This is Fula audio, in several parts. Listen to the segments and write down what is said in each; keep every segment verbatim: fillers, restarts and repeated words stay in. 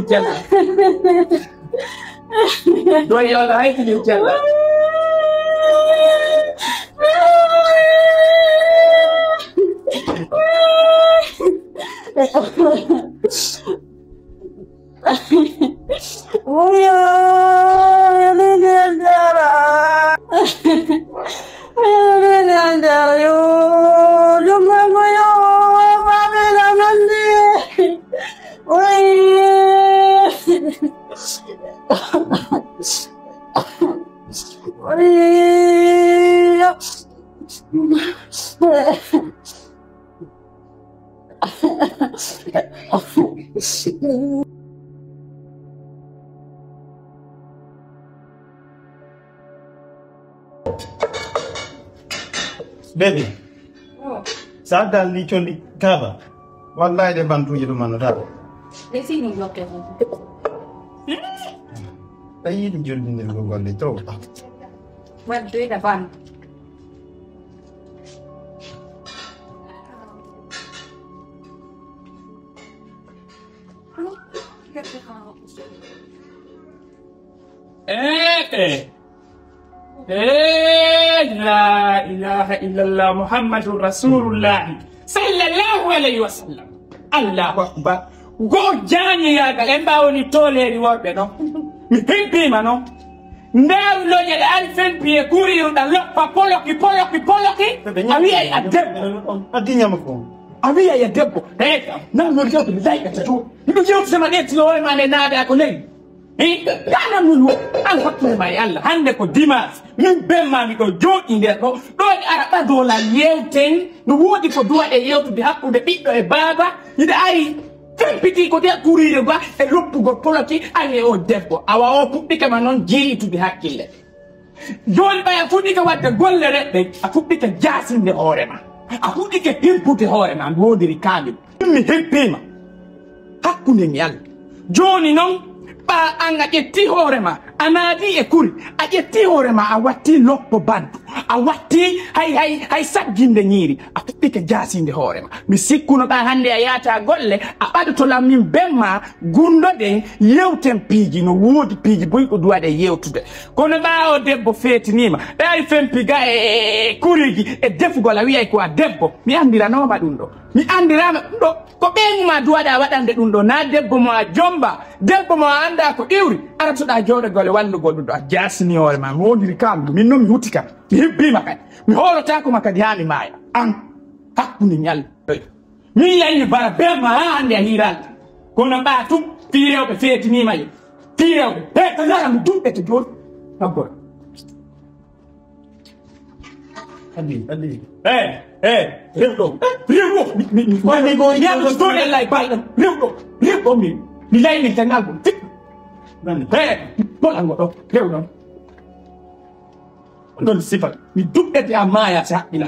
Haytinin cella. Ɗo yo Allah haytinin cella. Baby, sa dal ni condi kaba. Wallahi ɗe bantuuje ɗum annata ɗo. Ɗe si ɗum yokke ɗum. Tawi ɗum jollindirgol golle trop. Waddoyta ban. Eh, eh. Eh, la ilaha illallah Muhammadun Rasulullah sallallahu alayhi wa sallam. Allahu akbar. Go jani yaga en bawoni toleri worɓe no. Mi pimpima no. Ndaw loje da ari fempi e kuri da loppa poloki, poloki, poloki. A wi ay adde. Addi nyama ko. A wi ay adde ko. Eh, nan no jawtu mi dai ka to. Ndu jawtu sama de tilo ma ne nada ko ley. Eh, kana mun wo. An hakku ma yalla. Hande ko dimas. Min bemma mi do jodi nder do. Do ara ba dola yewten. No wodi ko duwa e yewtude hakkunde ɓiɗɗo e baaba. Ida ari. Fempiti ko de kuriire ba e loppugol poloki. Ari e o debbo. Awa o puɗɗike ma non jiitude hakkille. Jooni ɓay a fuɗɗike waɗde golle reɗɗe, a fuɗɗike jaasinde hoore ma. A fuɗɗike himpude hoore ma, mi woodiri kaamil. Mi hippiima hakkunde mi Allah. Jooni noon, ɓa an a ƴetti hoore ma, a naadi e kuri, a ƴetti hoore ma, a watti loppo bantu, a watti hay, hay, hay sagginde ñiiri, a fuɗɗike jaasinde hoore ma. Mi sikkuno ɓa hannde a yaata golle, a ɓaɗoto lam min bemma, gundoɗen, yewten piiji, no woodi piiji boy ko duwaɗe yewtude. Kono ɓaawo debbo feetiniima, ɓe ari fempi ga e, e, e kuriiji e defugol, a wiyay ko a debbo. Mi anndiranooma ɗum ɗo. Mi anndiraama ɗum ɗo. Ko ɓeyngu ma duwaɗa waɗande ɗum ɗo. Na debbo mo a jomba, debbo mo a annda ko iwri, aratoɗa jooɗogol e wallugol ɗum ɗo. A jaasini hoore ma, mi wondiri kam, min noon mi hutti kam. Mi hibbiima kadi. Mi hoolotaako ma kadi haa mi maaya. An, hakkunde ñalɗi. Min yalni bara bemma haa hannde a hiiraali. Kono ɓaa tun, fii rewɓe feetiniima yo. Fii rewɓe. He, ko nana mo duɓɓe to jooni. Abbor. Adi, adi. He, he, rewɗo. Rewɗo. Mi, mi, mi. Wani ko yalla story lay balɗam. Rewɗo. Rewɗo min. Mi layni tan ngal ko. Nani. He, bol ango ɗo. Rewɗo. Ɗon sifa mi duɓɓete a maaya si haqqila.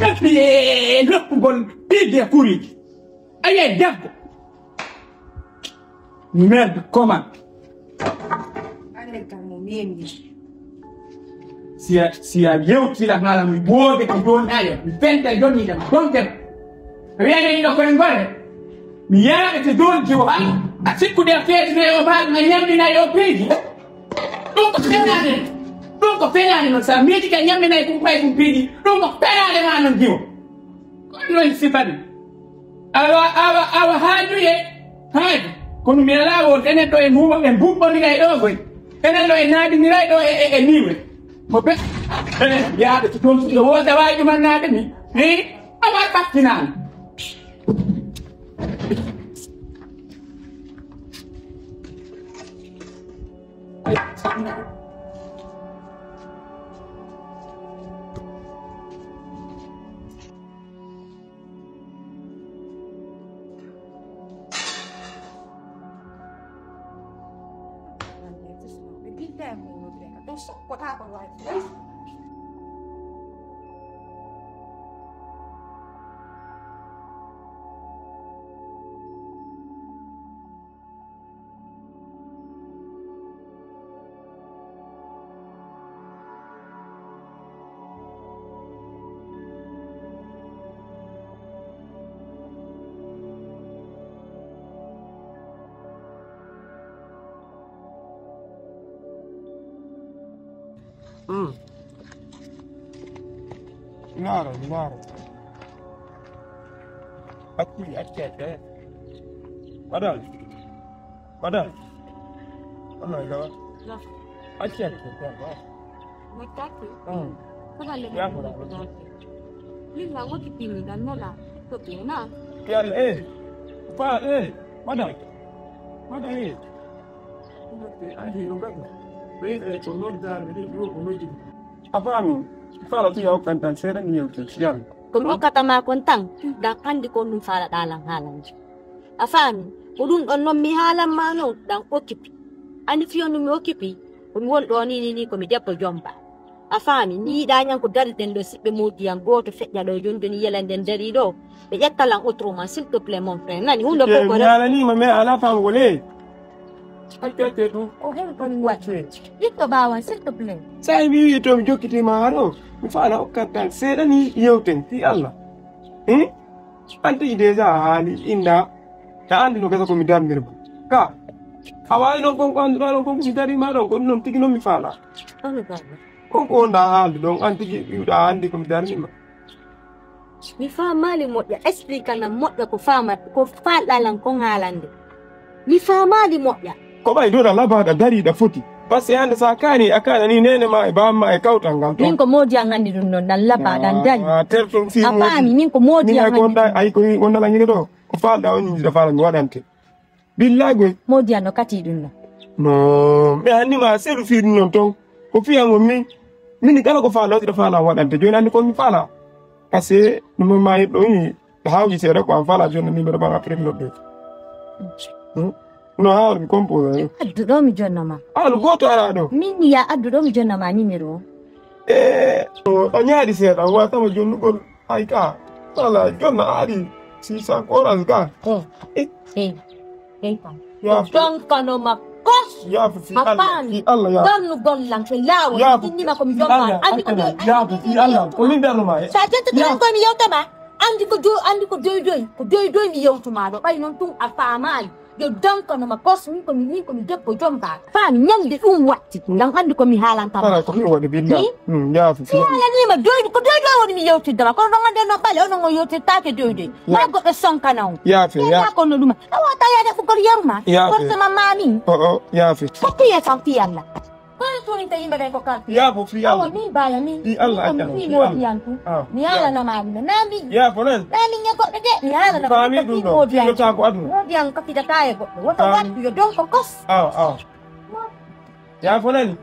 Kadi e lokkugol piiji e kuriiji. A yiyay debbo. Merde comment? Allez, calme, mimi. Si a, si a yewtira haala mi woode ko jooni ayo, mi fenta e jooni ɗam, ɗon debbo. Wiyande ɗo koye ngore. Mi yaade to jooni jiwo haala. A sikkude a feetude o baal, a ñammina yo piiji. Ɗum ko fenaande. Ɗum ko fenaande noon. So a miiji ka ñamminay ɗum ɓay ɗum piiji. Ɗum ko fenaande maa noon jiwo. Ko ɗum noon sifani. Awa, awa, awa haajuye. Haaju. Kono mi alaa won enen ɗo e muuma ɓe mbuɓɓondiray ɗo koy. Enen ɗo e naadiniray ɗo e, e, e niwe. Mo be, eh, yaaɓe to toon suɗo wooda waawi ɗumannaade mi. Hi, awa ɓattinaani. Laara, laara. Acci, acci, acci. Madam. Madam. Oh my God. Acci, acci, acci. Mo tatu. Mm. Ko balle mo tatu. Linda, mo ti pini dan no la. To pina. Kial, eh. Pa, eh. Madam. Madam, eh. A faami, faala tu yaw kantan seeɗa mi yewte siyal. Ko mi hokkata ma kon tan, dan anndi ko ɗum faalaɗaa lan haalande. A faami, ko ɗum ɗon non mi haalan ma non, dan okkipi. Anndi fiyo no mi okkipi, ko mi won ɗo ni, ni, ni, ko mi debbo jomba. A faami, mi yiɗaa ñan ko dari ɗen ɗo siɓɓe moodi yam gooto feƴƴa ɗo, joni joni yela nden darii ɗo. Ɓe ƴetta lan autrement, s'il te plaît, mon frère. Nani, hunde fof ko mi haalanima, mais ala faam ko le. Accete ɗum. Ko hol ɗum waɗde? Ɓiɗɗo ɓaawan, s'il te plaît. Sa mi wiyi to mi jokkitiima haa ɗo, mi faala okkat tan seeɗa ni yewten, fii Allah. Hum? An tigi déjà a haali, inda. Ta anndi no gasa ko mi darnir ma. Ka. A waawi noon kon ko annduɗaa ɗon kon ko mi darii ma ɗon, ko ɗum noon tigi noon mi faala. Ano gasa. Kon ko wonɗaa haalde ɗon, an tigi wiwɗaa anndi ko mi darnir ma. Mi faamaali moƴƴa, explique lan moƴƴa ko faama-, ko faalɗaa lan kon haalande. Mi faamaali moƴƴa. Ko ɓay ɗo ɗa labaaɗa dariiɗa foti. Parce que hannde so a kaani, a kaananii neene ma e baam ma e kawtal ngal toon. Min ko moodi an anndi ɗum noon, ɗan labaaɗa, ɗan dari. Ah, terton fii moodi. A faami, min ko moodi an anndi ɗum. Ay ko wonɗa lan yige ɗo. Ko faalɗaa on yinɗiɗa faala mi waɗante. Billahi goy. Moodi an no kati ɗum noon. No, mi anndi ma seeɗu fii ɗum noon toon. Ko fii an on min. Min kala ko faalɗaa, hiɗa faala waɗante. Jooni anndi ko mi faala. Parce que ɗum ma heɓɗo woni Hawji seeɗa ko an fala jonna numéro ma après mi noddoy. Hmm? No hawri mi composé. Addu ɗo mi jonna ma. An gooto ara ɗo. Min ya addu ɗo mi jonna ma numéro. Eh, o, o ñaari seeɗa, o wasama jonnugol ay ka. Wala jonna ari six cents orange ka. Eh. Eh. Eh. Ey kam. Yaa fi. Donkanoma kos. Yaa fi fi Allah. Fi Allah yaa. Donnugol lan ko laawol. Yaa fi. Innima ko mi jomma. Andi ko doy. Yaa fi fi Allah. Ko min darnoma e. Sa jetta tan ko mi yewtama. Andi ko doy, andi ko doy doy. Ko doy doy mi yewtuma ɗo. Ɓay noon tun a faamaali. Yo donkanoma kos min ko mi, min ko mi debbo jomba. Faami ñande ɗum watti. Lan andi ko mi haalanta ma. Ala ko mi waɗi billahi. Hmm, yaa fi fi. Mi haalanima doy ko doy doy woni mi yewtiddama. Kono ɗon ande no ɓale onon o yewtirtaake doy doy. Ma goɗɗo sonkana on. Yaafe, yaafe. Kono ɗuma. Awa ta yaade ko gor yaruma. Yaafe. Forcément mami. O, o, yaafe. Fatti ye kam fi Allah. Kono toni ta yimɓe ɓen ko kan. Yaafo fi Allah. Awa min baya min. Fi Allah. Fi mo diyan tu. Mi ala na mami. Nami. Yaafo nen. Nami nya goɗɗo de. Mi ala na. Fami ɗum ɗo. Fi lo ta ko aduna. Mo diyan ko fida taye goɗɗo. Woto wattu yo don ko kos. Awa, awa. Yaafo nen.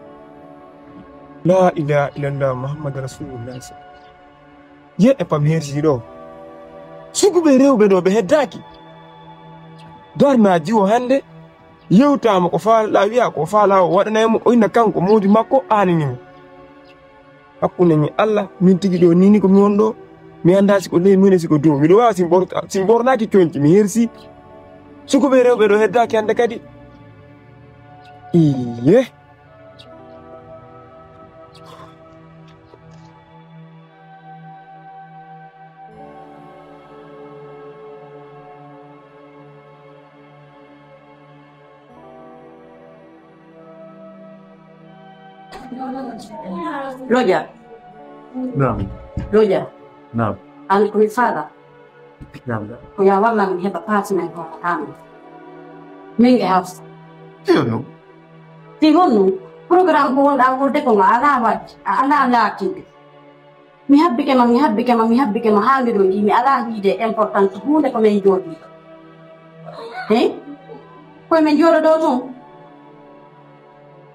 La ilaha illallah Muhammadu Rasulullah. Ye e pam hersi ɗo. Sukɓe rewɓe ɗo ɓe heddaaki. Darnaaji o hannde yewtaama ko faalɗaa wiya ko faalaa o waɗanay mo o inna kanko moodi makko aanini mo. Hakkunde mi Allah min tigi ɗo nini ko mi won ɗo mi anndaa si ko ley mune si ko dow miɗo waawa si mi ɓor-, si mi ɓornaaki coñci mi hersi. Sukɓe rewɓe ɗo heddaaki hannde kadi. Iye. Roja. Naam. Roja. Naam. An ko mi faala. Naam. Ko ya walla mi heɓa paasi men ko kami. Min e Hafsa. Tiyo no. Si honno programme ko wonɗa wonde ko ma ala wadde, a ala laatinde. Mi habbike ma, mi habbike ma, mi habbike ma haa mbiɗo yiɗi, mi ala yiide importance huunde ko min jooɗi. He? Koye min jooɗo ɗo tun.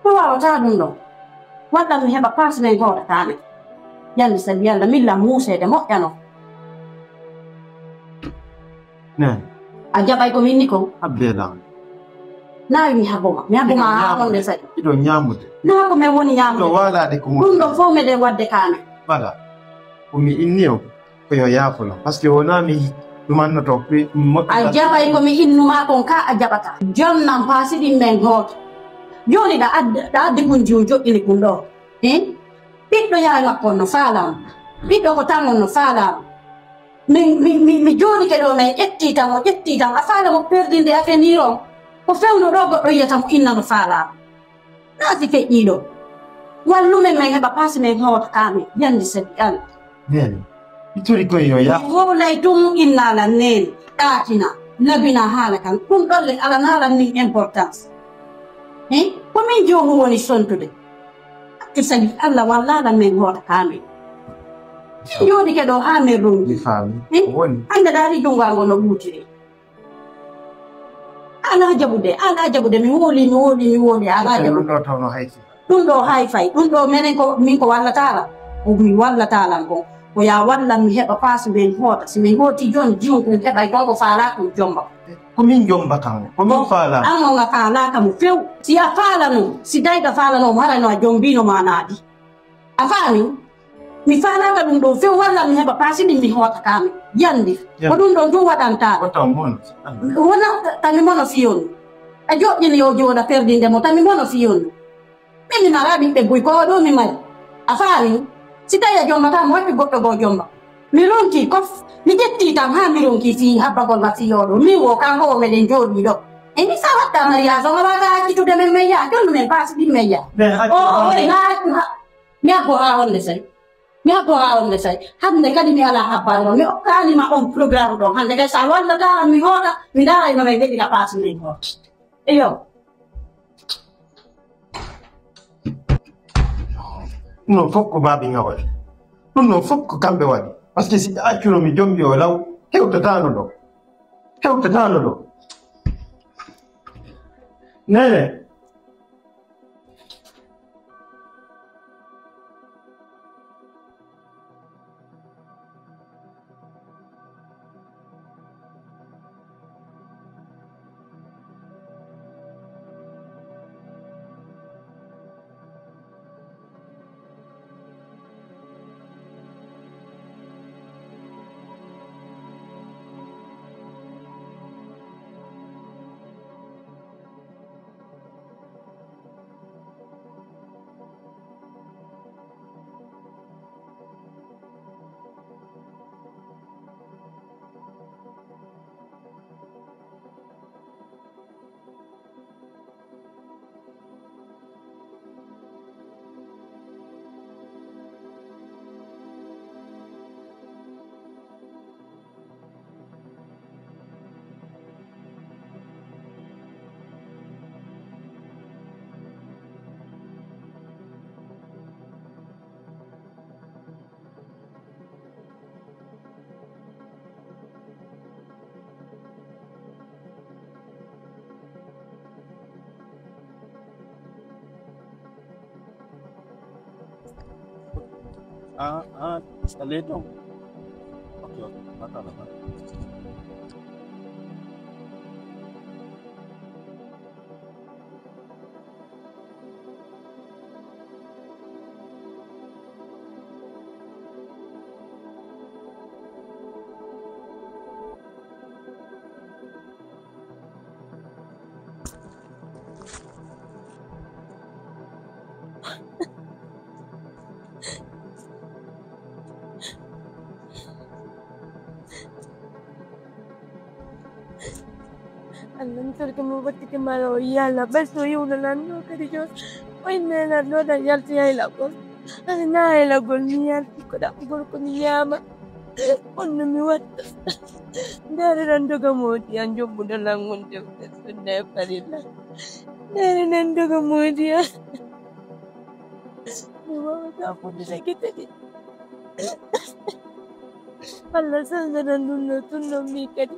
Mi wawata ɗum ɗon. Waɗɗan mi heɓa paasi min hoota kaane. Yalla sabi Yalla milla muuseede moƴƴano. Naam. A jaɓay ko minni ko? Abbe ɗam. Nawi mi haɓoma. Mi haɓoma haa wonde saɗi. Iɗo ñaamude. Naa ko min woni Iɗo ñaamude. Waalaade ko Ɗum ɗon fof meɗen waɗde kaane. Voilà. Ko mi inni o. Ko yo yaafuno. Parce que wona mi ɗumannoto. A jaɓay ko mi innuma kon ka a jaɓata. Jonnam paasi ɗin men hoota. Jooni ɗa addi, ɗa addi kun jiw joɗɗini kun ɗo. Hin? Ɓiɗɗo yaay makko on no faalama. Ɓiɗɗo ko tan on no faalama. Min, min, min, mi jooɗike ɗo, min ƴetti tan, o ƴetti tan. A faala mo perdinde avenir on. Ko fewno ɗo goɗɗo yiyata mo inna no faalama. Naa si feƴƴiiɗo. Wallumen min heɓa paasi min hoota kaamen. Yandi sabi Alla. Nene. Ittori koye yo Mi yaafu. Wowlay tun inna lan nene. Ɗaatina. Labina haala kan. Ɗum ɗolle ala naalan min importance. He? Ko min joomu woni sontude. Atti sabi Alla wallala min hoota kaamen. Jooɗike ɗo haa min Mi rungi. Faami. He? Ko woni. Annda daari junngo ango no ɓuutiri. Ala jaɓude, ala jaɓude, mi wowli, mi wowli, mi wowli, ala jaɓude. Ɗum ɗo tawno hayti. Ɗum ɗo hay fay, ɗum ɗo menen ko min ko wallataala. Ko mi wallataala ko. Ko ya wallan mi heɓa paas min hoota. Si min hooti jon jiwon ɗum heɓay kon ko faala ɗum jomba. Ko min jomba kan. Ko min faala. An on a faalaaka mo few. Si a faalano, si dayɗa faalano mo harano a jombino ma naadi. A faami? Mi faalaaka ɗum ɗo few walla mi heɓa paasi ɗin mi hoota kaami. Yandi. Ko ɗum ɗon ɗum waɗantaa. Ko taw mon. Wona tami mono fiyon. A joƴƴini yo jooɗa perdinde mo tami mono fiyon. Min mi mara ɓiɓɓe buy ko ɗo mi mari. A faami? Si tawi a jombata mo waɗi goɗɗo goo jomba. Mi ronki kof, mi ƴetti tan haa mi ronki fii habbagol ma fii oɗo. Min wo kanko o meɗen jooɗi ɗo. E mi sa watta mariage on a waga accitude men men yaa, jonnu men paasi ɗin men yaa. Men accu O o e haa accu ha. Mi abbo haa wonde say. Mi abbo haa wonde say. Hande kadi mi ala habbar ma. Mi okkaani ma on programme ɗon. Hande kadi sa wallata mi hoota, mi ndaara ino men heɗi ka paasi min hoota. Eyo. Ɗum ɗon fof ko baabi ngawal. Ɗum ɗon fof ko kamɓe waɗi. Parce que si ɓe accuno mi jombi o law, hewtataano ɗo. Hewtataano ɗo. Nene. Ah, ah, está leito. Ok, ok, mata la mata. Allah mi torike mo wattike mala o yalla ɓay so yewna lanno kadi jo. O innenan ɗo ɗan yalti haylagol. Ay, na haylagol mi yalti ko ɗaɓɓugol ko mi ñaama. On no mi watta. Ndaare ɗan doga moodi an jombuɗo lan wonde sunna e farilla. Ndaare ɗan doga moodi an. Mi waawata fodde gite ɗi. Allah sansanan ɗum ɗo, tun ɗon min kadi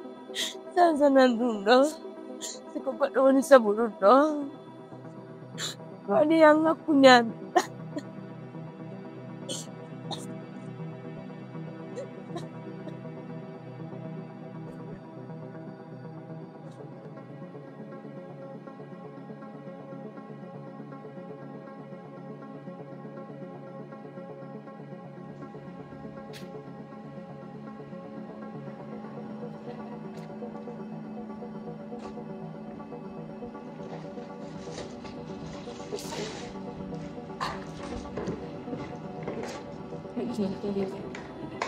sansanan ɗum ɗo. Si ko goɗɗo woni sabu ɗum ɗo, waɗi an hakkunde amin.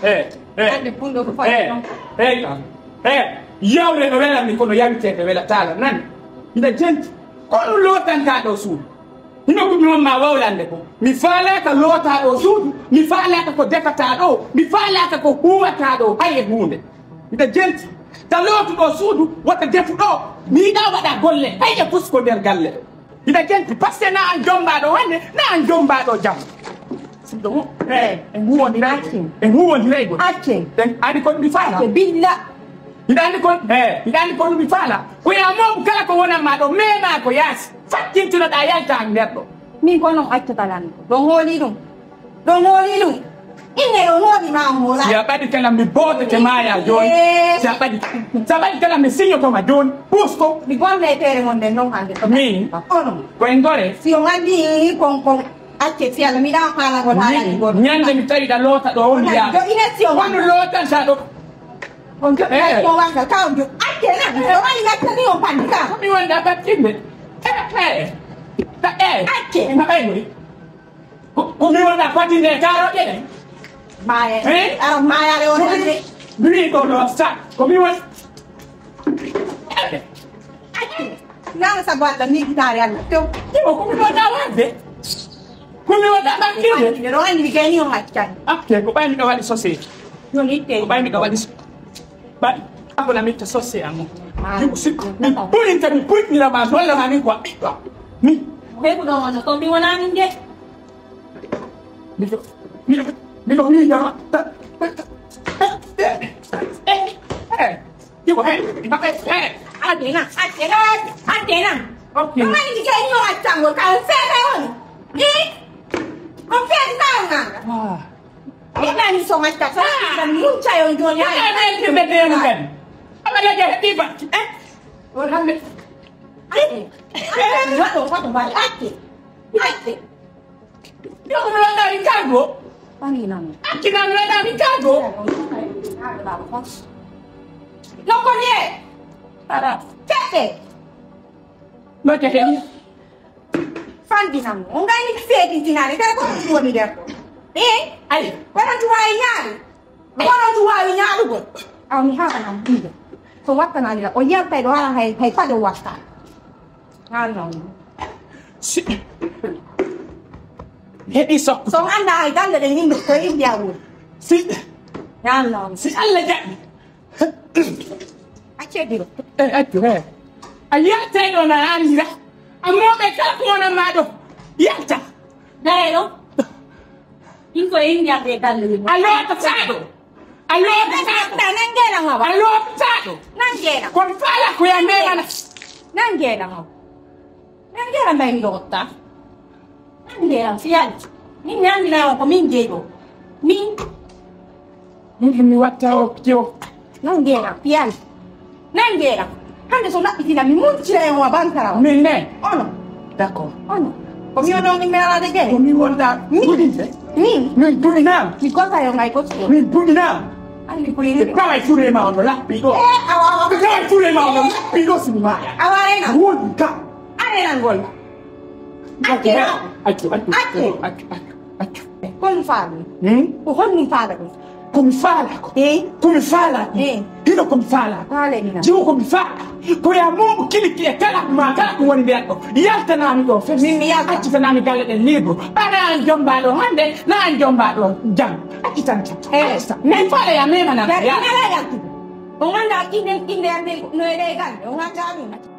Hey, hey. Ande bunɗo ko fayi. Hey, hey, hey. Yawre no welanmi kono yawitede welataala nan. Mbiɗa jenti. Kono lootantaa ɗo suudu. Hino ko mi won ma wawlande ko. Mi faalaaka lootaa ɗo suudu. Mi faalaaka ko defataa ɗo. Mi faalaaka ko huwataa ɗo hay e huunde. Mbiɗa jenti. Ta lootu ɗo suudu, wota defu ɗo. Mi yiɗaa waɗa golle hay e fus ko nder galle. Mbiɗa jenti, parce que na an jombaaɗo hannde, na an jombaaɗo jam. Siɗo wo-, eh, en huwondiray. Acce. En huwondiray gol. Acce. En andi kon mi faala. Acce, billa. Mbiɗa andi kon, eh, mbiɗa andi kon mi faala. Ko ya mawɓe kala ko wonan ma ɗo, mema ko yaasi. Fakkintinoɗaa yalta an nder ɗo. Min ko non accata lan. Ɗon hooli ɗum. Ɗon hooli ɗum. Inne ɗon hooli ma on hoolaay. Si a ɓadi kala mi bootete ma ya jooni. Eh. Si a ɓadi, si a ɓadi kala mi siñoto ma jooni. Puus ko. Mi golle e feere mon nden non hannde. Min. Onon. Ko en gore. Si on anndi kon, kon acce si Allah mi ɗan faalangol haala mi golle. Ñande mi tawi ɗa loota ɗo on yaade. Ɗo ina si on. Kono lootanta ɗo. On joɗɗa Eh. Ko wanga ka on joɗ. Acce na. Ko wani lakkani on panni ka. Ko mi wonda battinde. Eh, eh. Ta, eh. Acce. Ma ɓay woni. Ko, ko mi wonda battinde e kaaroɗe ɗen. Maaye. Eh? Ara maayaare on Ko mi, ande. Mi wi ko ɗo sa. Ko mi won. Eh. Acce. Nana sabu Allah mi gitaare Allah. Tew. Iwo ko mi wonda wadde. Ko mi wonda battinde. Ɗo andi mi gayni on accani. Acce, ko ɓay mi ɗo waɗi sosé. Joni itte. Ko ɓay mi ɗo waɗi so-, ɓay, ako na mitta sosse am. Ah. Mi ko sikko, mi pointa, mi pointinira ma, nolla ma min ko a ɓiɗɗo. Mi. Ɓe ko ɗon wonno, ko mi wonani nde. Mi ko, mi ko, mi ko, mi ko. Eh, eh, eh, eh, eh, eh, adena, adena, adena. Ok. Ɗum woni mi kay ñoo accangol, ka on seeɗa on. Eh? On feere taw nganga. Ah. Ɓe nani so ngacca, so ngacca, mun cayon joni. Ɓe nani ɓe ɓe ɓe mun kadi. Awa daga heɓi ba. Eh? O hambe. Ay. Ay. Waɗo, waɗo, waɗo. Acce. Acce. Yo ko mi waɗa mi kago. Ɓangi nan. Acce nan mi waɗa mi kago. Lokko ni e. Ara. Tete. Mate hen. Fandinan mo. On gayni seedintinaade, kala ko ɗum woni nder ɗo. Eh? Ay. Kono ɗum waawi ñaade. Kono ɗum waawi ñaadugol. Aw, mi haala nan ɗum. So wattanaani la, o yaltay ɗo, ala hay, hay paɗe o watta. Haa non. Si. Heɓi sokko. So on anndaa hay galle ɗen yimɓe ko yimɓe a woni. Si. Haa non. Si Allah jaɓi. Acce diro. Eh, accu, eh. A yaltay ɗo na anndira. Amma ɓe kala ko wona ma ɗo. Yalta. Dare ɗo. Ɗin ko en yalde galle ɗin. A lootataa ɗo. A lootataa ɗo. Nangela ngawa. A lootataa ɗo. Nangela. Kon faala ko ya memana. Nangela ngawa. Nangela mbay mi ɗo otta. Nangela fiyal. Min nangila ko min jeyi ɗo. Min. Min mi watta o kew. Nangela fiyal. Nangela. Hande so laɓɓitina mi muncira e wa bantara. Min ne. Ono. D'accord. Ono. Ko mi ono mi merade ge. Ko mi wonda. Min. Min. Min duɗinam. Mi gota yo ngay goto. Min duɗinam. Andi ko yini. Kawai sure ma ono lappi go. Eh, awa, awa. Kawai sure ma ono lappi go sima. Awa rena. Wonda. Arena ngol. Acce. Accu, accu, accu, accu, accu. Ko mi faala. Hmm? Ko honɗum faala ɗum? Ko mi faala ko. Eh? Ko mi faala ko. Eh. Hino ko mi faala ko. Faale ni na. Jiwo ko mi faala. Ko ya mum kiliki e kala ma kala ko woni nder ɗo. Yaltanami ɗo fof. Min mi yalta. Accitanami galle ɗen libre. Ɓana an jomba ɗo hande, na an jomba ɗo jam. Accitan tan. Eh, accitan. Min faale ya memana. Dar ina la yaltu. O nganda kinde kinde ande no e galle. O ngata min.